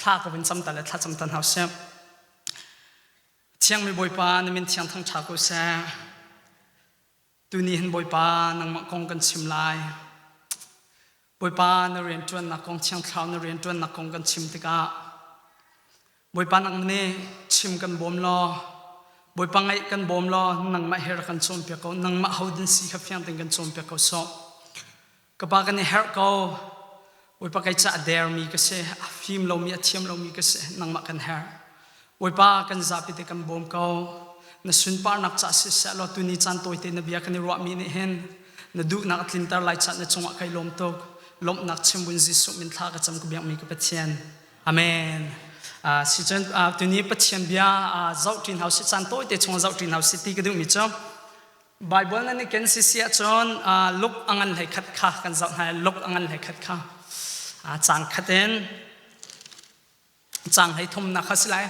Thla ka vun cam ta le thlacam ta hna usih. Thiangmi Bawipa na min thiang thangṭha ko seh. Tuni hin Bawipa nangmah kong kan chim lai. Bawipa na rianṭuannak kong Thiang Thlarau na rianṭuannak kong kan chim tikah Bawipa nang nih chim kan bawm law Bawipa ngaih kan bawm law nangmah he rak kan cawnpiak ko nangmah ho din si kha fiang tein kan cawnpiak ko sawh. Ka pa kan i herh ko. Bawipa kei ca a dermi ka si, a fim lomi, a thiam lomi ka si, nangmah kan herh. Bawipa kan zapi te kan bawm ko. Na sunparnak ca siseh law tuni caan tawite na bia kan i ruahmi nih hin na duhnak a tlinter lai ca na cungah kai lawm tuk. Lawmhnak chim bun Jesuh min thla ka cam ka biakmi ka Pathian. Amen. Si cun tuni Pathian bia zoh ṭin hau si caan tawite chung zoh ṭin hau si ti ka duhmi cu Bible nan i ken si si ahcun luk a ngan hlei khat kha kan zoh hna luk a ngan hlei khat kha caang khat in caang hlei thumnak kha si lai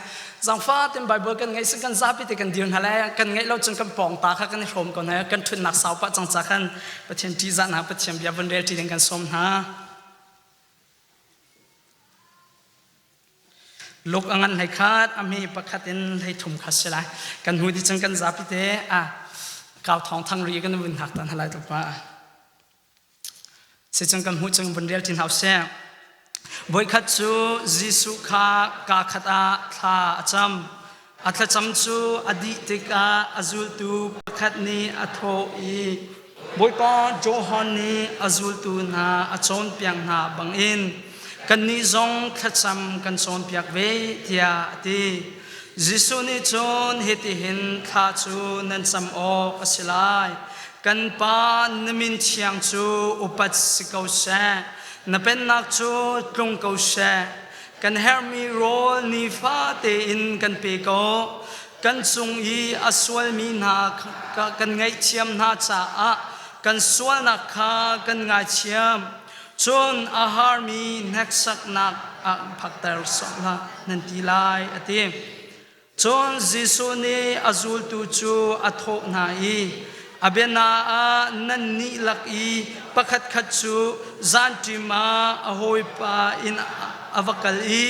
zangfa tin Bible kan ngeih si kan zapi te kan dir hna lai kan ngeih lo cun kan pawng ta kha kan i hrawm ko hna kan ṭhutnak sau pah cang ca khan Pathian ṭihzahnak Pathian bia vun rel ṭi ding kan sawm hna. Luk a ngan hlei khat, a hme pakhat in hlei thum kha si lai. Kan hmu dih cang kan zapi te a kau thawng thang ri kan vun hak tan halai tuk pa. Sicung kan hmuh cung vun rel tin hau seh. Voikhat cu Jesuh kha kaa khat ah thla a cam. A thlacam cu a dih tikah a zultu pakhat nih a thawh i, Bawipa Johan nih a zultu hna a cawnpiak hna bangin kannih zong thlacam kan cawnpiak ve, tiah a ti. Jesuh nih cun hitihin thla cu nan cam awk a si lai: Kan Pa, na min thiang cu upat si ko seh, na pennak cu tlung ko seh. Kan herhmi rawl nifa tein kan pe ko. Kan cung i a sualmi hna kan ngaihthiam hna caah kan sualnak kha kan ngaithiam. Cun a harmi hneksaknak ah phakter sawh hlah nan ti lai, a ti. Cun Jesuh nih a zultu cu a thawh hna i, A biana ah nannih lak i pakhatkhat cu zanṭim ah a hawipa inn a va kal i,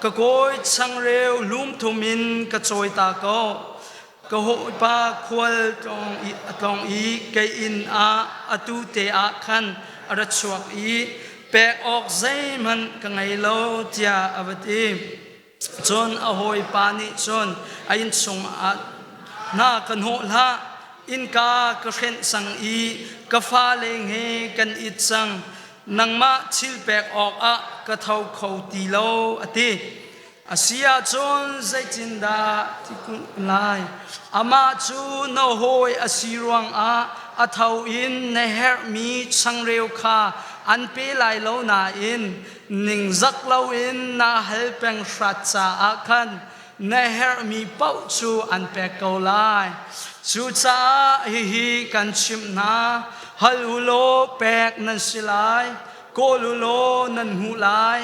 Ka kawi changreu lum thum in ka cawi ta ko. Ka hawipa khual a tlawng i kei inn ah atu te ah khan a ra chuak i pek awk zeihmanh ka ngei lo, tiah a va ti. Cun a hawipa nih cun a innchung ah hna ka hnawh hlah, innka ka hrenh cang i ka fale he kan it cang. Nangmah thil pek awkah ka tho kho ti lo, a ti. A si ahcun zeitindah ti kun lai? Amah cu na hawi a si ruangah a tho in na herhmi changreu kha an pe lai lo nain Ningzak loin na hal peng hrat caah khan na herhmi paoh cu an pek ko lai. Cucaah hihi kan chimh hna, hal u law pek nan si lai, kawl u law nan hmuh lai,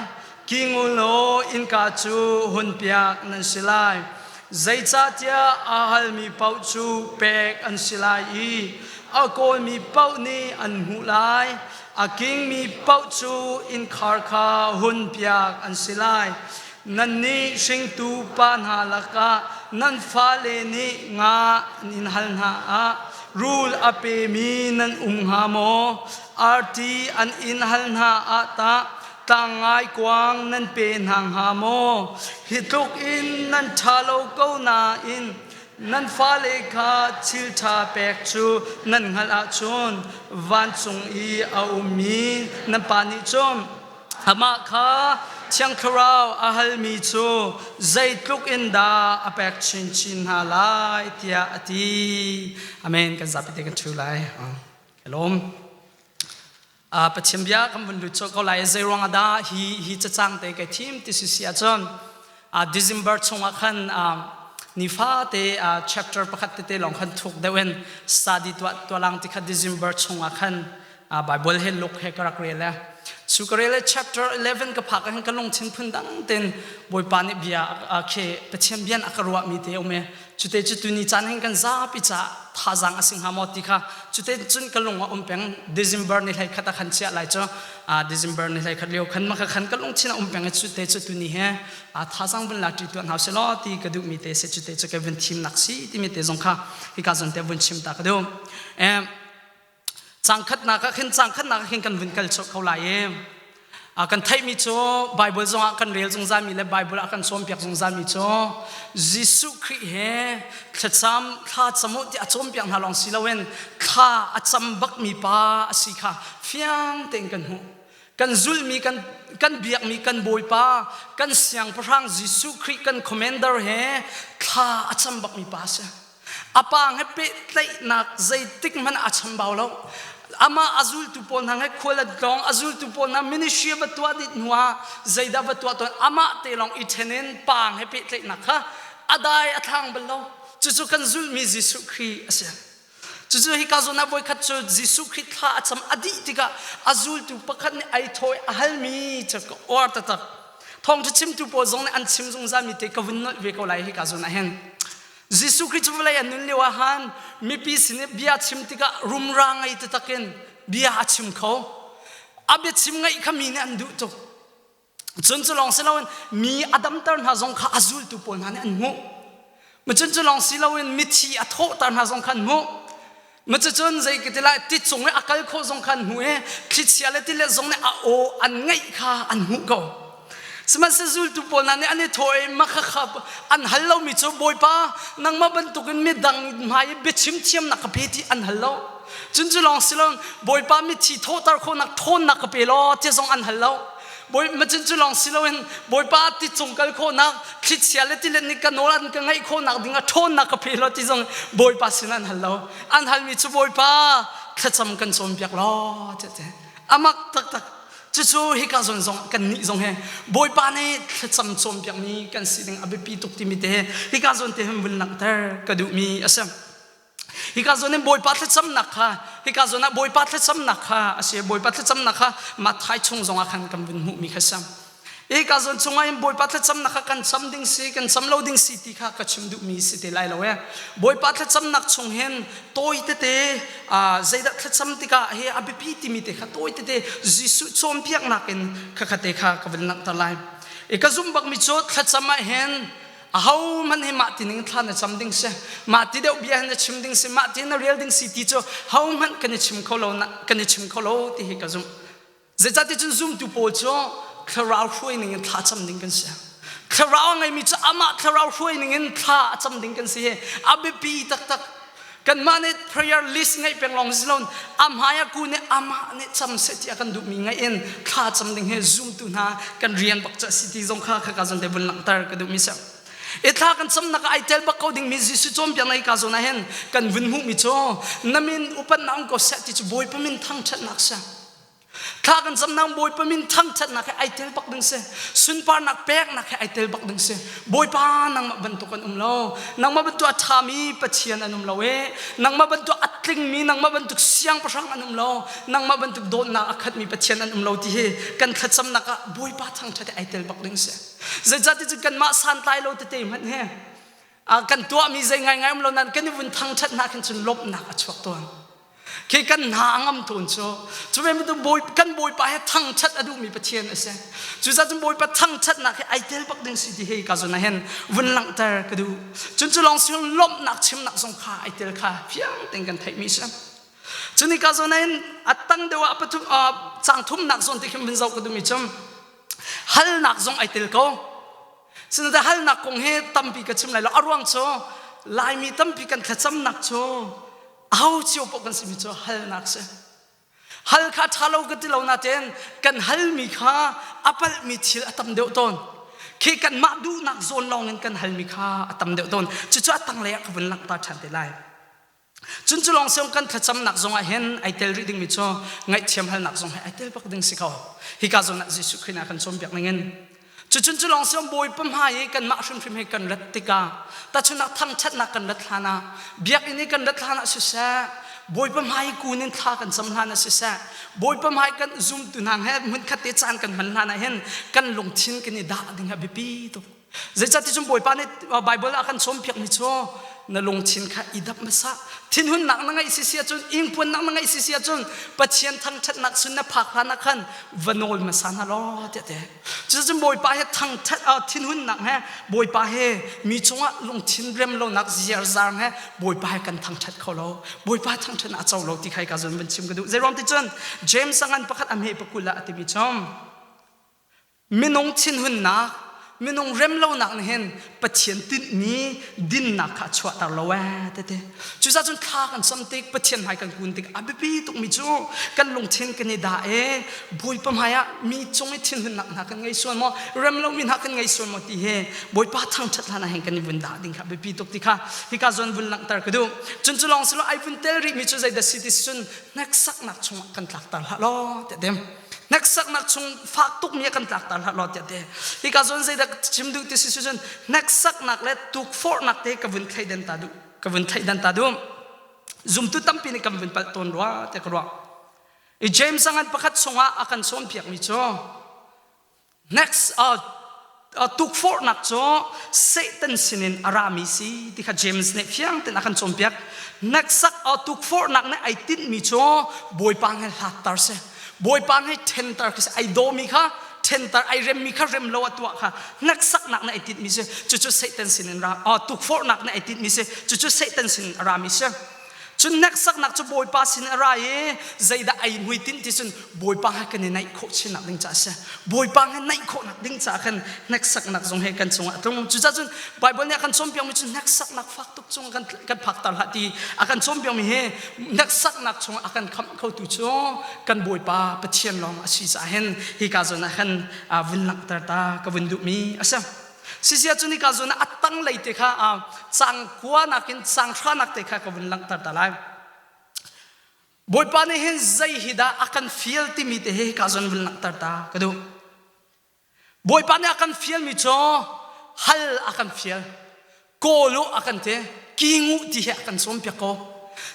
king u law innka cu hunpiak nan si lai. Zeicahtiah a halmi paoh cu pek an si lai i a kawlmi paoh nih an hmuh lai. A kingmi paoh cu innkhar kha hunpiak an si lai. Nannih hringtu pa hna lakah nan fale nih nga an in hal hna ah rul a pemi nan um hnga maw? Arti an in hal hna ah tah tlang ngaikuang nan pe hna hnga maw? Hi tluk in nan ṭha lo ko nain nan fale kha thil ṭha pek cu nan hngalh ahcun vancung i a ummi nan Pa nih cun amah kha Thiang Thlarau a halmi cu zeitluk in dah a pek chinchin hna lai tiah a ti. Amen. Kan zapi te kan ṭhu lai. Ka lawm. Pathian bia kan vun lut colh ko lai. Zei ruang ah dah hi hi cacang te kai thim ti si si ahcun December chungah khan nifate chapter pakhat tete lawng khan thuk deuh in study tuah tuah lang ti kha December chungah khan Bible he Luke he ka rak rel e. Cu ka rel chapter 11 ka phak hin ka lungthin phun dang ten Bawipa nih bia khi Pathian bian a ka ruah mi te um e. Cute cu tuni caan hin kan zapi ca thazaang a si hnga maw ti kha cute cun ka lung a um peng December ni hlei khat a khan chiah lai cu December ni hlei khat lio khan ma kha khan ka lungthin a um peng cute cu tuni he thazaang vun la ṭi tuah hna seh law ti ka duh mi te se cute cu ka vun thimnak si timi te zong kha hika zawn te vun chim ta ka duh. Cangkhatnak ah khin cangkhatnak ah khin kan vun kal chok ko lai i kan theihmi cu Bible zongah kan rel zungzalmi le Bible ah kan cawnpiak zungzalmi cu Jesuh Khrih he thlacam thla cam u ti a cawnpiak hna lawng si loin thla a cam bakmi pa a si kha fiang tein kan hmuh. Kan zulmi kan kan biakmi kan Bawipa kan Siangpahrang Jesuh Khrih kan commander he thla a cam bakmi pa a si. A pa he pehtlaihnak zeitik hmanh a chambau lo. Amah a zultu pawl hna he khual an tlawng, a zultu pawl hna ministry va tuah dih hnu ah zeidah va tuah tawn amah te lawng i ṭhen in pa he pehtlaihnak kha a dai a thlang bal lo. Cucu kan zulhmi Jesuh Khrih a si. Cucu hika zawn ah voikhat cu Jesuh Khrih thla a cam a dih tikah a zultu pakhat nih ai thawi a halmi cu ka uar taktak. Thawngṭha chimtu pawl zong nih an chim zungzalmi te ka vun nolh ve ko lai hika zawn ah hin. Jesuh Khrih cu vawlei a nun lio ah han mipi sin i bia chim tikah rumra ngei taktak in bia a chim kho. A biachim ngaih kha mi nih an duh tuk. Cun cu lawng si loin mi a damter hna zong kha a zultu pawl hna nih an hmuh. Cun cu lawng si loin mithi a thawhter hna zong kha an hmuh. Cucun zei ka ti lai ti cung i a kal khawh zong kha an hmuh i thlichia le tilet zong nih a aw an ngaih kha an hmuh ko. Sihmanhsehlaw zultu pawl hna nih an i thawh i makhakha an hal lomi cu Bawipa nangmah bantukin midang hmai i biachim thiamnak ka pe ti an hal lo. Cun cu lawng si loin Bawipa mithi thawhter khawhnak ṭhawnnak ka pe law ti zong an hal lo. Bawi macun cu lawng si loin Bawipa ti cung kal khawhnak thlichia le tilet nih ka nawl an ka ngaih khawhnak ding ah ṭhawnnak ka pe law ti zong Bawipa sin an hal lo. An halmi cu Bawipa thlacam kan cawnpiak law ti ti. Amak taktak. Cucu hika zawn zong kan nih zong he Bawipa nih thlacam cawnpiakmi kan si ding a biapi tuk timi te hika zawn te hin vun langhter ka duhmi a si. Hika zawn in Bawipa thlacamnak kha hika zawn ah Bawipa thlacamnak kha a si Bawipa thlacamnak kha Matthai chung zongah khan kan vun hmuhmi kha si. Hika zawn chungah hin Bawipa thlacamnak kha kan cam ding si kan cam lo ding si ti kha ka chim duhmi si te lai lo e. Bawipa thlacamnak chung hin tawi tete zeidah thlacam tikah hi a biapi timi te kha tawi tete Jesuh cawnpiaknak in khakha te kha ka vun langhter lai. I ka zumh bakmi cu thlacam ah hin Ahohmanh hi mah ti ning thla na cam ding si, mah ti deuh bia hin na chim ding si, mah ti na rel ding si ti cu hohmanh kan i chim kho lo, kan i chim kho lo ti hi ka zumh. Zeicahti cun zumtu pawl cu thlarau hruai ning in thla cam ding kan si. Thlarau a ngeimi cu amah thlarau hruai ning in thla a cam ding kan si hi a biapi taktak. Kanmah nih prayer list ngeih peng lawng si loin a hmai ah ku nih amah nih cam seh ti a kan duhmi ngaih in thla cam ding hi zumtu hna kan rian bak cu a si ti zong kha khaka zawn te vun langhter ka duhmi si. I thla kan camnak ah ai tel bak ko dingmi Jesuh cawnpiak na ka zawn ah hin kan vun hmuhmi cu na min upatnak um ko seh ti cu Bawipa min thangṭhatnak si. Thla kan camnak Bawipa min thangṭhatnak he ai tel bak ding si. Sunparnak peknak he ai tel bak ding si. Bawipa nangmah bantuk an um lo. Nangmah bantuk a ṭhami Pathian an um lo e. Nangmah bantuk a tlingmi, nangmah bantuk siangpahrang an um lo. Nangmah bantuk dawtnak a khatmi Pathian an um lo ti hi kan thlacamnak ah Bawipa thangṭhat he ai tel bak ding si. Zeicahtiah cun kanmah santlai lo tete hmanh he kan tuahmi zei ngaingai um lo nain kan i vun thangṭhat hna khin cun lawmhnak a chuak tawn. Khi kan hna a ngam tawn cu cu ve bantuk bawi kan bawipa he thangṭhat a duhmi Pathian a si. Cucaah cun bawipa thangṭhatnak hi ai tel bak ding si ti hi ka zawn ah hin vun langhter ka duh. Cun cu lawng si lawmhnak chimnak zong kha ai tel kha fiang tein kan theihmi si. Cun hi ka zawn ah hin a tang deuh ah pathum caang thumnak zawn ti khin vun zoh ka duhmi cu halnak zong ai tel ko. Sinain halnak kong hi tampi ka chim lai lo. A ruang cu Laimi tampi kan thlacamnak cu aho cio paoh kan simi cu halnak si. Hal kha ṭha lo ka ti lo nain kan halmi kha a palhmi thil a tam deuh tawn. Khi kanmah duhnak zawn lawng in kan halmi kha a tam deuh tawn. Cucu a tanglei ah ka vun langhter ṭhan te lai. Cun cu lawng siong kan thlacamnak zong ah hin ai tel rih dingmi cu ngaihthiam halnak zong he ai tel bak ding si ko. Hika zawn ah Jesuh Khrih nih a kan cawnpiak ning in Cucun cu lawng siong Bawipa hmai i kanmah hrimhrim he kan rat tikah tahchunhnak thangṭhatnak kan rat hlan ah biakinn i kan rat hlan ah siseh. Bawipa hmai kun in thla kan cam hlan ah siseh, Bawipa hmai kan zumtu hna he hmunkhat te caan kan hman hlan ah hin kan lungthin kan i dah ding a biapi tuk. Zeicahti cun Bawipa nih Bible ah kan cawnpiakmi cu na lungthin kha i dap hmasa. Thinhunnak na ngeih sisi ahcun, ingpuannak na ngeih sisi ahcun Pathian thangṭhatnak sun na phak hlan ah khan va nawl hmasa hna law tiah ti. Cucun Bawipa he thangṭhat thinhunnak he Bawipa he mi cungah lungthin rem lonak ziarzar he Bawipa he kan thangṭhat kho lo. Bawipa thangṭhatnak a co lo ti kha ka zon van chim ka duh. Zeiruang ti cun James a ngan pakhat a hme pakul ah a timi cu minung thinhunnak minung remlonak nih hin Pathian tinhmi dinnak kha a chuahter lo ee tete. Cucaah cun thla kan cam tik Pathian hmai kan kun tik a biapi tukmi cu kan lungthin kan i dah e Bawipa hmai ah mi cung i thinhunnak hna kan ngei sual maw rem lomi hna kan ngei sual maw ti hi Bawipa thangṭhat hlan ah hin kan i vun dah ding kha biapi tuk ti kha hika zawn vun langhter ka duh. Cun cu lawng si lo ai vun tel rihmi cu zeidah si ti si cun hneksaknak chungah kan tlakter hlah law tiah dem. Hneksaknak chung fak tukmi a kan tlakter hlah law tiah te. Hika zawn zeidah chim duh ti si cun hneksaknak le tukforhnak te ka vun thleidan ta duh ka vun thleidan ta duh. Zumtu tampi nih kan vun palh tawn rua tiah ka ruah. I James angan pakhat chungah a kan cawnpiakmi cu next tukforhnak cu Satan sinin a rami si ti kha James nih fiang tein a kan cawnpiak. Hneksak tukforhnak nih ai tinhmi cu Bawipa he hlattar si. Bawipa he ṭhenter khi si. Ai dawmi kha ṭhenter, ai remmi kha rem lo a tuah kha hneksaknak nih ai tinhmi si. Cucu Satan sinin ra tukforhnak nih ai tinhmi si. Cucu Satan sinin a rami si. Cun hneksaknak cu Bawipa sin a ra i zeidah ai hmuitinh ti cun Bawipa he kan i naih khawh chinnak ding caah a si. Bawipa he naih khawhnak ding caah khan hneksaknak zong he kan cungah a tlung. Cucaah cun Baibal nih a kan cawnpiakmi cu hneksaknak fak tuk cung kan kan phakter hlah ti a kan cawnpiakmi hi hneksaknak chungah a kan khamh khotu cu kan Bawipa Pathian lawng a si caah hin hika zawn ah khan vun langhter ta ka vun duhmi a si. Sisia cu nika zawn ah a tanglei te kha cang kua nakin cang hra nak te kha ka vun langhter ta lai. Bawipa nih hin zei hi dah a kan fial timi te hi ka zawn vun langhter ta ka duh. Bawipa nih a kan fialmi cu hal a kan fial, kawl u a kan ti, king u ti hi a kan cawnpiak ko.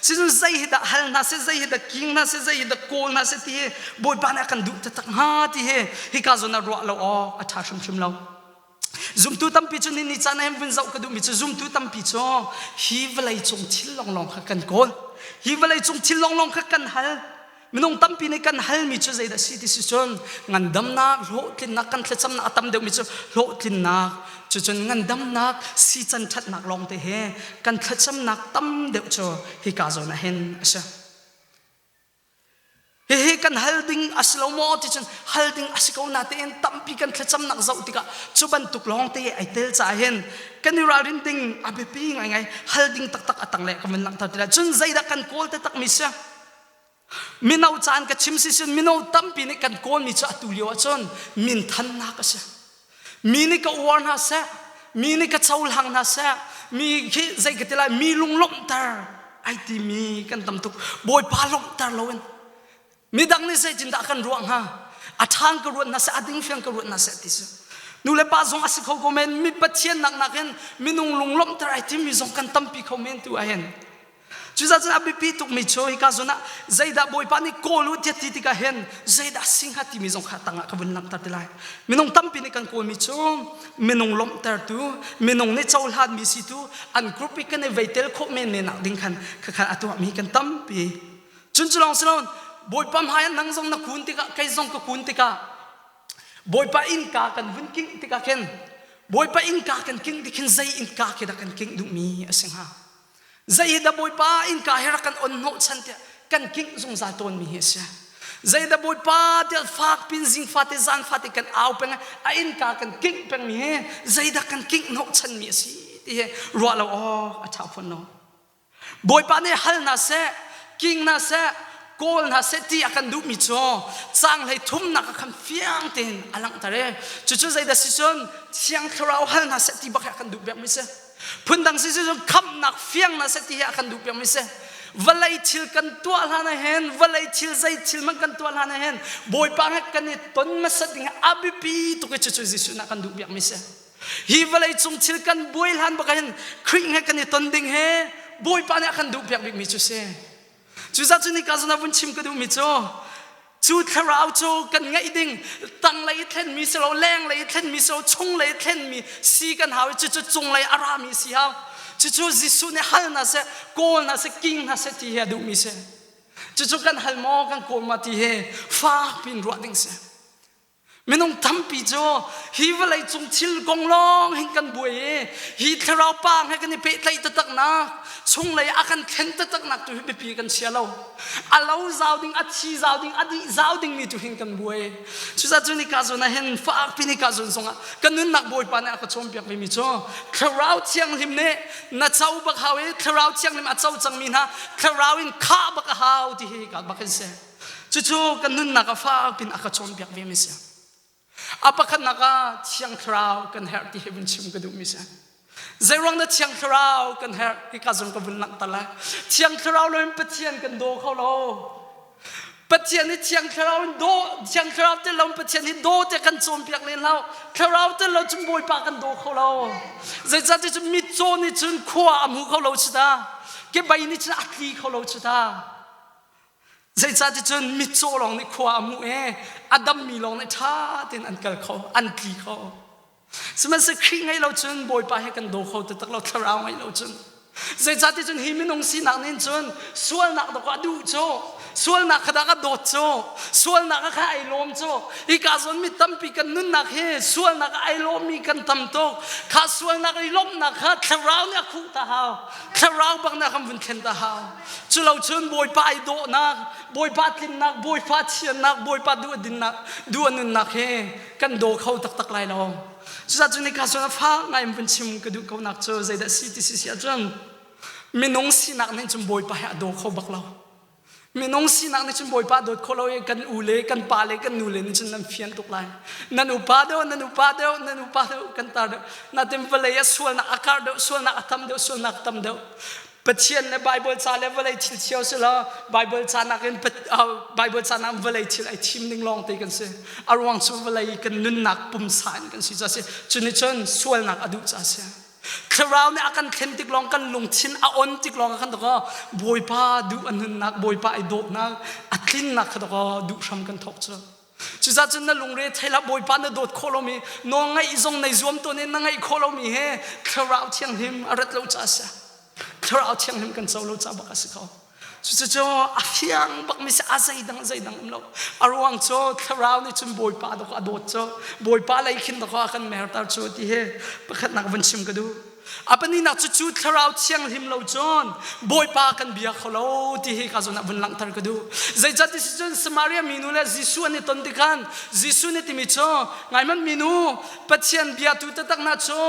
Sicun zei hi dah hal hna seh, zei hi dah king hna seh, zei hi dah kawl hna seh ti hi Bawipa nih a kan duh taktak hnga ti hi hika zawn ah ruah lo awk a ṭha hrimhrim lo. Zumtu tampi cu ni ni caan ah hin vun zoh ka duhmi cu zumtu tampi cu hi vawlei cung thil lawnglawng kha kan kawl. Hi vawlei cung thil lawnglawng kha kan hal. Minung tampi nih kan halmi cu zeidah si ti si cun ngandamnak, hlawhtlinnak, kan thlacamnak a tam deuhmi cu hlawhtlinnak, cucun ngandamnak, sican ṭhatnak lawng te he kan thlacamnak tam deuh cu hika zawn ah hin a si. Hihi kan hal ding a si lo maw ti cun hal ding a si ko natein tampi kan thlacamnak zoh tikah cu bantuk lawng te ai tel caah hin kan i ralrin ding a biapi ngaingai hal ding taktak a tang le ka vun langhter ti lai cun zeidah kan kawl taktak mi si mino caan ka chim si sin mino tampi nih kan kawl mi cu atu lio ahcun minthannak a si mi nih ka uar hna seh mi nih ka cohlang hna seh mi khi zei ka ti lai mi lunglawmhter ai timi kan tam tuk bawipa lawmhter loin midang nih zeitindah kan ruah hnga a ṭhan ka ruat hna seh a ding fiang ka ruat hna seh ti si nu le pa zong a si kho ko men mi pathian nak nakin minung lunglawmhter ai timi zong kan tampi kho men tu ahin Cucaah cun a biapi tukmi cu hika zawn ah zeidah Bawipa nih kawl u tiah ti tikah hin zeidah si hnga timi zong kha tangah ka vun langhter ti lai. Minung tampi nih kan kawlmi cu minung lawmhtertu, minung nih cohlanmi situ, an group i kan i vei tel khawh men men nak ding khan khakhan a tuahmi kan tampi. Cun cu lawng si loin Bawipa hmai ah nang zong na kun tikah kei zong ka kun tikah Bawipa innka kan vun kingh tikah khin Bawipa innka kan kingh tik khin zei innka khi dah kan kingh duhmi a si hnga? Zei hi dah Bawipa innka hi rak kan on hnawhchan tiah kan kingh zungzal tawnmi hi a si. Zei dah Bawipa tiah fak pin zing fate zan fate kan au peng a innka kan kingh pengmi hi zeidah kan kingh hnawhchanmi a si ti hi ruah lo awk a ṭha fawn lo. Bawipa nih hal hna seh, king hna seh, kawl hna seh ti a kan duhmi cu caang hlei thumnak ah khan fiang tein a langhter i cucu zeidah si cun Thiang Thlarau hal hna seh ti bak hi a kan duh piakmi si. Phundang si cu khamhnak fiang na seh ti hi a kan duh piakmi si. Vawlei thil kan tuah hlan ah hin vawlei thil zei thil hmanh kan tuah hlan ah hin Bawipa he kan i ton hmasat ding a biapi tuk i cucu Jesuh nih a kan duh piakmi si. Hi vawlei cung thil kan buai hlan bak ah hin Khrih he kan i ton ding he Bawipa nih a kan duh piak bikmi cu si. Cucaah cu nika zan ah vun chim ka duhmi cu cu thlarau cu kan ngeih ding tanglei i thlenmi si lo lenglei i thlenmi si lo chunglei i thlenmi si kan hau i cucu cunglei a rami si hau. Cucu Jesuh nih hal hna seh, kawl hna seh, king hna seh ti hi a duhmi si. Cucu kan hal maw kan kawl ma ti hi fak piin ruah ding si. Minung tampi cu hi vawlei cung thil kong lawng hin kan buai i hi thlarau pa he kan i pehtlaih taktak nak chunglei a kan thlen taktak nak tu hi biapi kan chia lo. A lo zau ding, a thi zau ding, a dih zau ding mi tu hin kan buai. Cucaah cu nika zawn ah hin fakpi nika zawn zongah kan nunnak Bawipa nih a ka cawnpiak vemi cu thlarau thianghlim nih na co bak hau i thlarau thianghlim a co cangmi hna thlarau in khah bak a hau ti hi ka bak in si. Cucu kan nunnak ah fakpin a ka cawnpiak vemi si. A pakhatnak ah Thiang Thlarau kan herh ti hi vun chim ka duhmi si. Zeiruang dah Thiang Thlarau kan herh hika zong ka vun langhter lai. Thiang Thlarau loin Pathian kan daw kho lo. Pathian hi Thiang Thlarau in daw, Thiang Thlarau tel lo Pathian hi daw te kan cawnpiak len lo. Thlarau tel lo cun Bawipa kan daw kho lo. Zeicahtiah cun mitcaw nih cun khua a hmu kho lo cu ta. Kebei nih cun a tli kho lo cu ta. Zeicahticun mitcaw lawng nih khua a hmuh i a dammi lawng nih ṭha tein an kal kho, an tli kho. Sihmanhsehlaw Khrih ngeih lo cun Bawipa he kan daw kho taktak lo, thlarau ngeih lo cun. Zeicahticun hi minung sinak nih cun sualnak dawk a duh cu, sualnak kha dah a dawt cu, sualnak kha ai lawm cu. Hika zawn mi tampi kan nunnak hi sualnak ai lawmmi kan tam tuk. Kha sualnak i lawmhnak kha thlarau nih a khuh ta hau. Thlarau bak nih a kan vun thlen ta hau. Culocun Bawipa i dawhnak, Bawipa tlinnak, Bawipa thiannak, Bawipa duh a dinnak, duh a nunnak hi kan daw kho taktak lai lo. Cucaah cun nika cun a fak ngai in vun chim ka duh ko nak cu zeidah si ti si si ahcun minung sinak nih cun Bawipa hi a daw kho bak lo. Minung sinak nih cun Bawipa dawt kho lo i kan u le kan pa le kan nu le nih cun nan fian tuk lai. Nan upa deuh, nan upa deuh, nan upa deuh, kan tar deuh. Natin vawlei a sualnak a kar deuh, sualnak a tam deuh, sualnak a tam deuh. Pathian le Bible ca le vawlei thil cio si lo Bible ca nakin Bible ca nakin vawlei thil ai thim ning lawng te kan si. A ruang cu vawlei kan nunnak pumsa in kan si ca si. Cu nih cun sualnak a duh ca si. Thlarau nih a kan thlen tik lawng kan lungthin a on tik lawng kan dakaw Bawipa duh a nunnak Bawipa i dawtnak a tlinnak kha dakaw duh hram kan thawk cu. Cucaah cun na lungre thei hlah Bawipa na dawt khawh lomi nawl ngaih zong nei zuam tawn in na ngaih khawh lomi he Thlarau Thianghlim a rat lo caah a si. Thlarau Thianghlim kan co lo caah bak a si ko. Cucu a fiang bakmi si a zeidang zeidang um lo. A ruang cu Thlarau nih cun Bawipa dawk a dawt cu Bawipa lei khin dawk a kan merter cu ti hi pakhatnak vun chim ka duh. A pahnihnak cu cu thlarau thianghlim lo cun Bawipa kan bia kho lo ti hi ka zawn ah vun langhter ka duh. Zeicahti si cun Samaria minu le Jesuh an i ton tikhan Jesuh nih timi cu ngaihmanh minu Pathian biatu taktak hna cu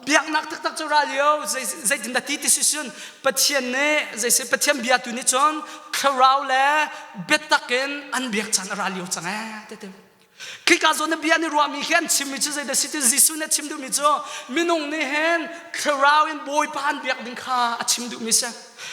biaknak taktak cu ra lio zeitindah ti ti si cun Pathian nih zeisi Pathian biatu nih cun thlarau le biatak in an biak caan a ra lio cang ee ti Khika zawn na bia nih ruahmi khi an chimmi cu zeidah si ti Jesuh nih a chim duhmi cu minung nih hin thlarau in Bawipa an biak ding kha a chim duhmi si.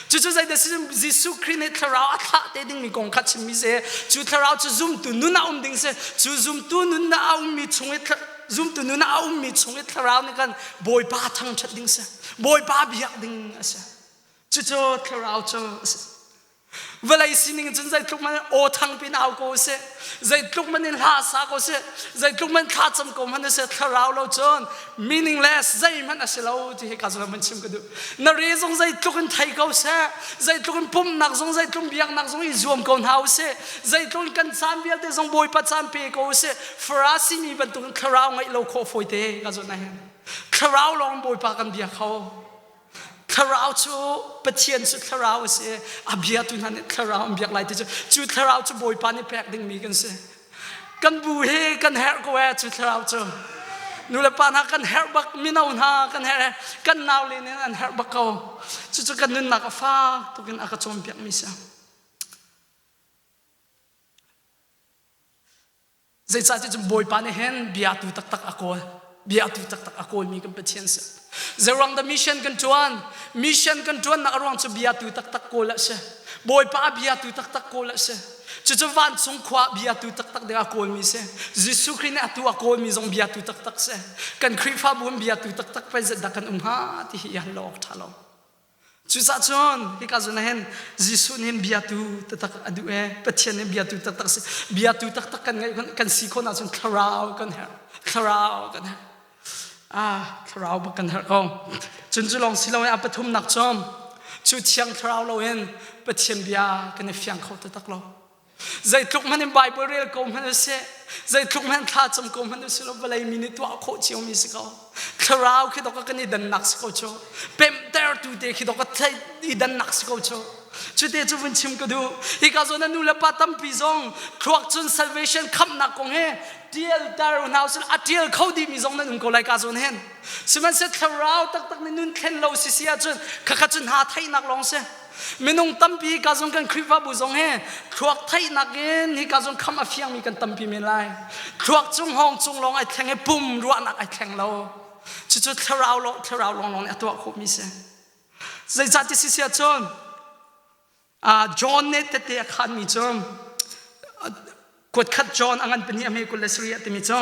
Cucu zeidah si Jesuh Khrih nih thlarau a thlah te dingmi kong kha chimmi si. Cu thlarau cu zumtu nun ah um ding si. Cu zumtu nun ah a ummi chung i zumtu nun ah a ummi chung i thlarau nih kan Bawipa thangṭhat ding si. Bawipa biak ding a si. Cucu thlarau cu a si. Vawlei sining cun zeitluk man aw thang pin au ko seh, zeitluk man in hla sa ko seh, zeitluk man thla cam ko hmanh seh, thlarau lo cun meaningless zeihmanh a si lo ti hi ka zong man chim ka duh. Na re zong zeitluk in thei ko seh, zeitluk in pumhnak zong zeitluk biaknak zong i zuam ko hna usih, zeitluk in kan caan vialte zong Bawipa caan pe ko usih, Farasi mi bantukin thlarau ngeih lo khawh fawi te ka zawn ah hin. Thlarau lawng Bawipa kan bia kho. Thlarau cu Pathian cu thlarau a si. A biatu hna nih thlarau an biak lai ti cu cu thlarau cu Bawipa nih pek dingmi kan si. Kan bu hi kan herh ko ee cu thlarau cu. Nu le pa hna kan herh bak, mino hna kan herh, kan nau le nih an herh bak ko. Cucu kan nunnak a fak tukin a ka cawnpiakmi si. Zeicahtiah cun Bawipa nih hin biatu taktak a kawl. Biatu taktak a kawlmi kan Pathian si. Zeiruang dah mission kan ṭuan? Mission kan ṭuannak a ruang cu biatu taktak kawl a si. Bawipa a biatu taktak kawl a si. Cucu vancung khua biatu taktak ding a kawlmi si. Jesuh Khrih nih atu a kawlmi zong biatu taktak si. Kan Khrihfabu in biatu taktak pei zat dah kan um hnga ti hi i hal lo awk ṭha lo. Cucaah cun hika zawn ah hin Jesuh nih biatu taktak a duh ee. Pathian nih biatu taktak si. Biatu taktak kan ngeih kan si khawh ahcun thlarau kan herh. Thlarau kan herh. Ah, thlarau bak kan herh ko. Cun cu lawng si loin a pathumnak cu cu thiang thlarau loin Pathian bia kan i fiang kho taktak lo. Zeitluk hmanh in Bible rel ko hmanh usih, zeitluk hmanh thla cam ko hmanh usih law vawlei mi nih tuah khawh ciomi si ko. Thlarau khi dok kan i dannak si ko cu. Pemhtertu te khi dok i dannak si ko cu. Cute cu vun chim ka duh. Hika zawn na nu le pa tampi zong thluak cun salvation khamhnak kong he tial tar hna usih a tial kho dihmi zong nan um ko lai ka zawn hen. Sihmanhsehlaw thlarau taktak nih nun thlen lo si si ahcun khakha cun hna theihnak lawng si. Minung tampi ka zong kan Khrihfabu zong he thluak theihnak in hi ka zong kham a fiangmi kan tampi men lai. Thluak cung hawng cung lawng ai thleng i pum ruahnak ai thleng lo. Cucu thlarau lo thlarau lawng lawng nih a tuah khawhmi si. Zeicah ti si sia cun John nih tete a khanmi cu Kuatkhat John a ngan pahnih a hme 27 a timi cu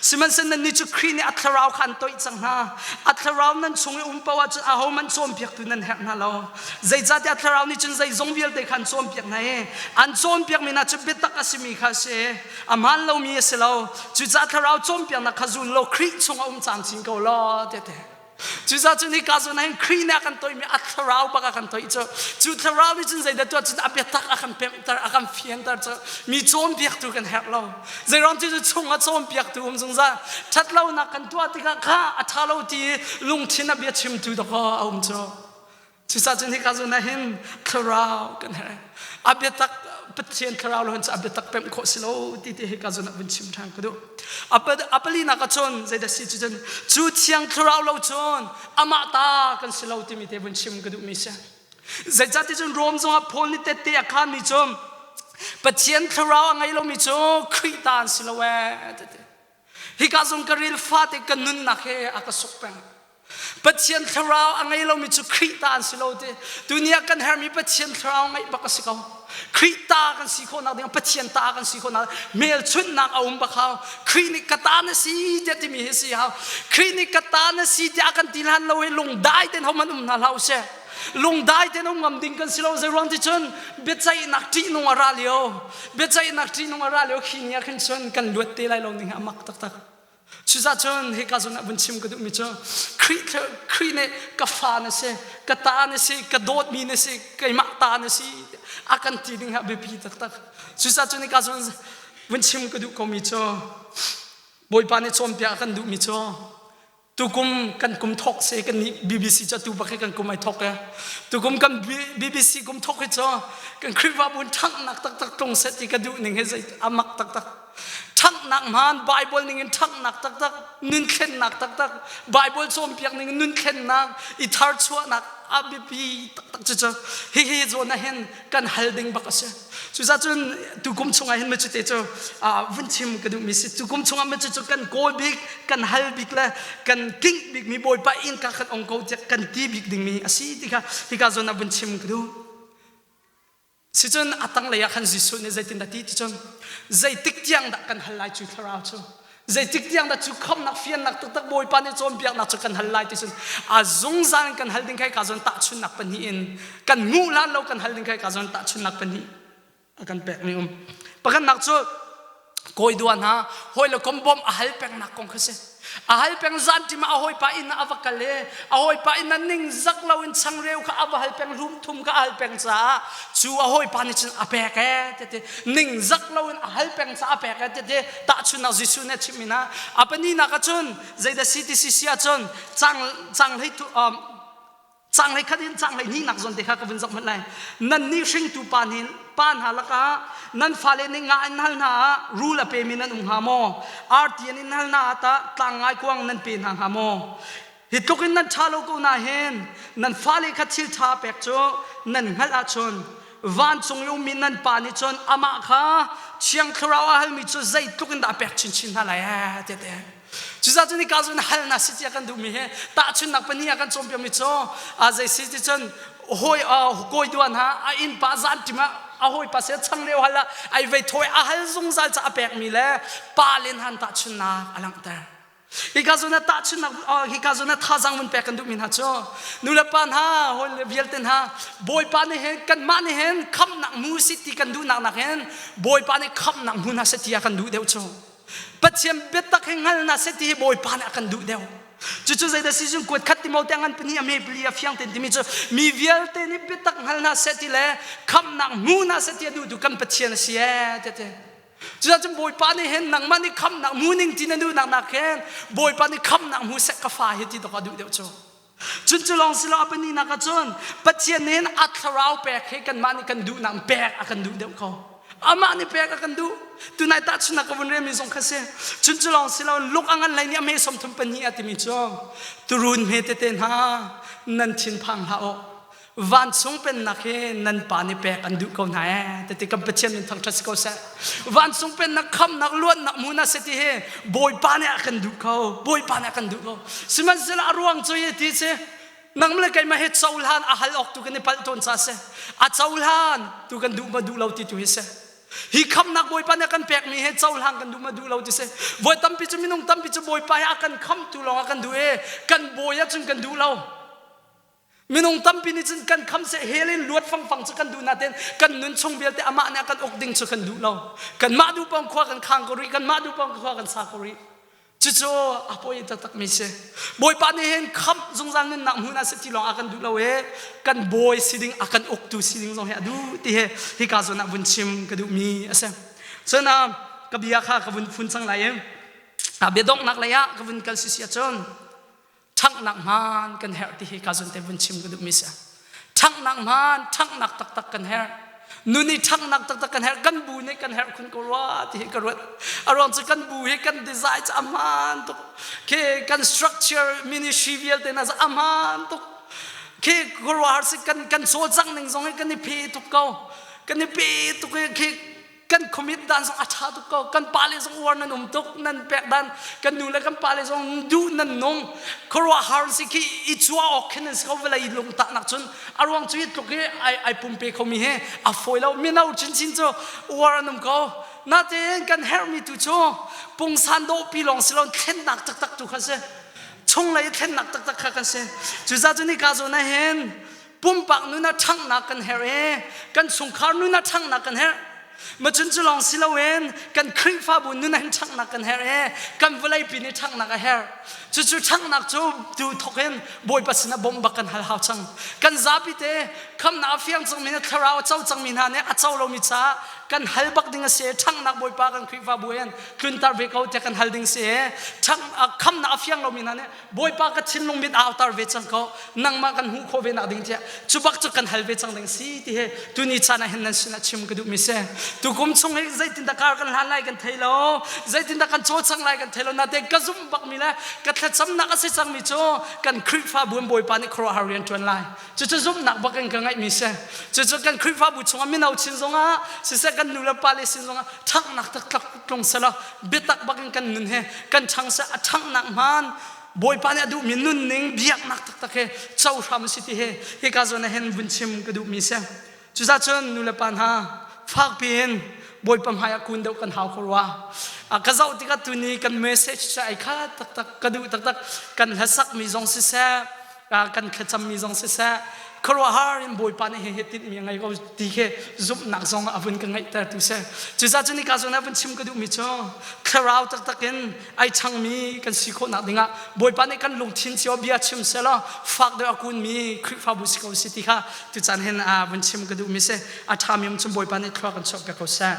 sihmanhsehlaw nannih cu Khrih nih a thlarau kha an toih cang hna. A thlarau nan chung i um paoh ahcun ahohmanh cawnpiaktu nan herh hna lo. Zeicahtiah a thlarau nih cun zeizong vialte kha an cawnpiak hna i an cawnpiakmi hna cu biatak a simi kha a si i a hmaan lomi a si lo. Cucaah thlarau cawnpiaknak kha zul law Khrih chungah um camcin ko law tiah a ti. Cucaah cun hika zawn ah hin Khrih nih a kan toihmi a thlarau bak a kan toih cu. Cu thlarau nih cun zeidah tuah cun a biatak a kan pemhter, a kan fianter cu. Mi cawnpiaktu kan herh lo. Zeiruang cu chung a cawnpiaktu um zungzal. Ṭhatlonak kan tuah tikah kha a ṭha lo ti lungthin a bia chimtu dawkaw a um cu. Cucaah cun hika zawn ah hin thlarau kan herh. A biatak Pathian thlarau lo hin cu a biatak pemh khawh si lo ti ti hika zawn ah vun chim ṭhan ka duh. A palinak ah cun zeidah si cu cun cu thiang thlarau lo cun amah ta kan si lo timi te vun chim ka duhmi si. Zeicah ti cun Rom zongah Paul nih tette a khanmi cu Pathian thlarau a ngei lomi cu Khrih ta an si lo ee ti. Hika zong ka ril fate ka nunnak he a ka suk peng. Pathian thlarau a ngei lomi cu Khrih ta an si lo ti. Tuni ah kan herhmi Pathian thlarau ngeih bak a si ko. Khrih ta kan si khawhnak ding Pathian ta kan si khawhnak hmelchunhnak a um bak hau. Khrih nih ka ta na si tiah timi hi si hau. Khrih nih ka ta na si tiah a kan ti hlan lo hi lungdai ten hohmanh um hna hlah usih. Lungdai ten um ngam ding kan si lo. Zei ruang ti cun biaceihnak ṭihnung a ra lio. Biaceihnak ṭihnung a ra lio khi ni ah khin cun kan luat te lai lo ning a mak taktak. Cucaah cun hika zawn ah vun chim ka duhmi cu Khrih Khrih nih ka fa na si, ka ta na si, ka dawtmi na si, keimah ta na si a kan ti ding hi a biapi taktak. Cucaah cun hika zawn vun chim ka duh komi cu Bawipa nih cawnpiak a kan duhmi cu tukum kan kum thawk se kan nih BBC cu atu bak hi kan kum ai thawk e. Tukum kan BBC kum thawk hi cu kan Khrihfabu ṭhanghnak taktak tlung seh ti ka duh ning hi zei a mak taktak. Ṭhanghnak hmaan Bible ning in ṭhanghnak taktak nunthlennak taktak Bible cawnpiak ning in nunthlennak i tharchuahnak a biapi taktak cucu hihi zawn ah hin kan hal ding bak a si. Cucaah cun tukum chungah hin macute cu vun chim ka duhmi si. Tukum chungah macu cu kan kawl bik, kan hal bik le kan kingh bikmi Bawipa innka kan ong ko tiah kan ti bik dingmi a si ti kha hika zawn ah vun chim ka duh. Sicun a tanglei ah khan Jesuh nih zeitindah ti ti cun zeitik tiang dah kan hal lai cu thlarau cu zeitik tiang dah cu khamnak fiannak taktak Bawipa nih cawnpiaknak cu kan hal lai ti cun a zungzal in kan hal ding kai ka zawn tahchunnak pahnih in kan hmuh lan lo kan hal ding kai ka zawn tahchunnak pahnih a kan pek mi um pakhatnak cu Kawi dua hna hawi le kom bawm a hal pengnak kong kha si. A hal peng zan ṭim ah a hawipa inn ah a va kal i a hawipa inn ah ningzak loin changreu kha a va hal peng hlum thum kha a hal peng caah cu a hawipa nih cun a pek ee tete ningzak loin a hal peng caah a pek ee tete tahchunhnak Jesuh nih a chimh mi hna. A pahnihnak ah cun zeidah si ti si si ahcun cang cang hlei Caang 13 in caang 12 nak zawn te kha ka vun zoh hmanh lai. Nannih hringtu pa nih pa hna lakah nan fale nih nga in hal hna ah rul a pemi nan um hnga maw? Arti an in hal hna ah tah tlang ngaikuang nan pe hna hnga maw? Hi tluk in nan ṭha lo ko na hin nan fale kha thil ṭha pek cu nan hngalh ahcun vancung i ummi nan pa nih cun amah kha Thiang Thlarau a halmi cu zeitluk in dah a pek chinchin hna lai ee tiah Cucaah cun hika zawn halnak si cia kan duhmi hi tahchunhnak pahnih ah kan cawnpiakmi cu zei si ti cun hawi kawi duan ha a innpa zanṭim ah a hawipa se changreu hal ah ai vei thawi a hal zungzal ca a pekmi le pa len han tahchunhnak a langhter. Hika zawn ah tahchunhnak hika zawn ah thazaang vun pek kan duhmi hna cu nulepa hna hawi vialte hna Bawipa nih hin kanmah nih hin khamhnak hmu si ti kan duhnak nak hin Bawipa nih khamhnak hmu hna seh ti a kan duh deuh cu. Pathian biatak hi hngal hna seh ti hi Bawipa nih a kan duh deuh. Cucu zeidah si cun kuat khat Timote ngan pahnih a hme pali a fiang ten timi cu mi vialte nih biatak hngal hna seh ti le khamhnak hmu hna seh ti a duhtu kan Pathian a si ee ti. Cucaah Bawipa nih hin nangmah nih khamhnak hmu ning ti na duhnak nak hin Bawipa nih khamhnak hmu seh ka fa hi ti dawk a duh deuh cu. Cun cu lawng si lo a pahnihnak ah cun Pathian nih hin a thlarau pek hi kanmah nih kan duhnak pek a kan duh deuh ko. Amah nih pek a kan duh. Tunai tahchunhnak ka vun relmi zong kha si. Cun cu lawng si lo luk a ngan lei nih a hme 32 a timi cu turun hme tete hna nan thin phang hlah u. Vancung pennak hi nan pa nih pek an duh ko hna ee tete kan Pathian min thangṭhat si ko seh. Vancung pennak khamnak luatnak mu na si ti hi Bawipa nih a kan duh ko. Bawipa nih a kan duh ko. Sihmanhsehlaw a ruang cu hi ti si nang le keimah hi cohlan a hal awk tu kan i palh tawn ca si. A cohlan tu kan duh ma duh lo ti tu hi si. Hi khamnak Bawipa nih a kan pekmi hi cohlang kan duh ma duh lo ti si. Voi tampi cu minung tampi cu Bawipa hi a kan khamtu lawng a kan duh i kan bawi ahcun kan duh lo. Minung tampi nih cun kan kham seh hell in luat fangfang cu kan duh nain kan nun chung vialte amah nih a kan uk ding cu kan duh lo. Kanmah duh pawng khua kan khang ko rih, kanmah duh pawng khua kan sa ko rih. Cucu a poi taktak mi si. Bawipa nih hin khamh zungzal nunnak hmun ah si ti lawng a kan duh lo i kan bawi si ding a kan uktu si ding zong hi a duh ti hi hika zawn ah vun chim ka duhmi a si. Cun ka bia kha ka vun phun cang lai i bia donghnak lei ah ka vun kal si si ahcun ṭhanghnak hmaan kan herh ti hi ka zun te vun chim ka duhmi si. Ṭhanghnak hmaan, ṭhanghnak taktak kan herh. Nun i ṭhanghnak taktak kan herh. Kan bu nih kan herh khun ko rua ti hi ka ruat. A ruang cu kan bu hi kan design cu a hmaan tuk. Khi kan structure ministry vialte na a hmaan tuk. Khi khuaruahhar si kan kan cawlcangh ning zong hi kan i phe tuk ko. Kan i pe tuk i khi kan commit dan zong a ṭha tuk ko. Kan pale zong uar nan um tuk, nan pek dan kan nu le kan pale zong duh nan nung. Khuaruahhar si khi i cuah awk khin nan si ko vawlei lungtah nak cun. A ruang cu hi tluk hi ai ai pumpe khomi hi a fawi lo. Mino chinchin cu uar an um ko. Natein kan herhmi tu cu pungsan dawhpi lawng si lo thlennak taktak tu kha si. Chunglei thlennak taktak kha kan si. Cucaah cu nika zawn ah hin pumpak nun ah ṭhanghnak kan herh i kan chungkhar nun ah ṭhanghnak kan herh. Macun cu lawng si loin kan Khrihfabu nun ah hin ṭhanghnak kan herh i kan vawleipi nih ṭhanghnak a herh. Cucu ṭhanghnak cu tu thawk in Bawipa sinah bawmh bak kan hal hau cang. Kan zapi te khamnak a fiang cangmi hna thlarau a co cangmi hna nih a co lomi caah kan hal bak ding a si i ṭhanghnak Bawipa kan Khrihfabu hin tlunter ve ko tiah kan hal ding si i khamnak a fiang lomi hna nih Bawipa ka thinlung mit autar ve cang ko nangmah kan hmuh khawh ve nak ding tiah cu bak cu kan hal ve cang ding si ti he tuni caan ah hin nan sinah chim ka duhmi si. Tukum chung hi zeitindah kar kan hlan lai kan thei lo, zeitindah kan cawlcang lai kan thei lo, natein ka zumh bakmi le ka thlacamnak a si cangmi cu kan Khrihfabu in Bawipa nih khuaruahhar rian ṭuan lai. Cucu zumhnak bak in ka ngaihmi si. Cucu kan Khrihfabu chungah mino chin zongah siseh kan nu le pa le sin zongah ṭhanghnak taktak tlung selaw biatak bak in kan nun he kan ṭhang seh. A ṭhanghnak hmaan Bawipa nih a duhmi nunning biaknak taktak he co hram si ti he hika zawn ah hin vun chim ka duhmi si. Cucaah cun nu le pa hna fakpi in Bawipa hmai ah kun deuh kan hau ko rua. Ka zoh tikah tuni kan message cu ai khat taktak ka duh taktak. Kan hlasakmi zong siseh kan thlacammi zong siseh khuaruahhar in Bawipa nih hihi tinhmi a ngei ko ti khi zumhnak zong a vun ka ngeihter tu si. Cucaah cun hika zawn ah vun chim ka duhmi cu thlarau taktak in ai changmi kan si khawhnak dingah Bawipa nih kan lungthin cio bia chim selaw fak deuh a kunmi Khrihfabu si ko si ti kha tucaan hin vun chim ka duhmi si. A ṭhami um cun Bawipa nih thlua kan chuah piak ko seh.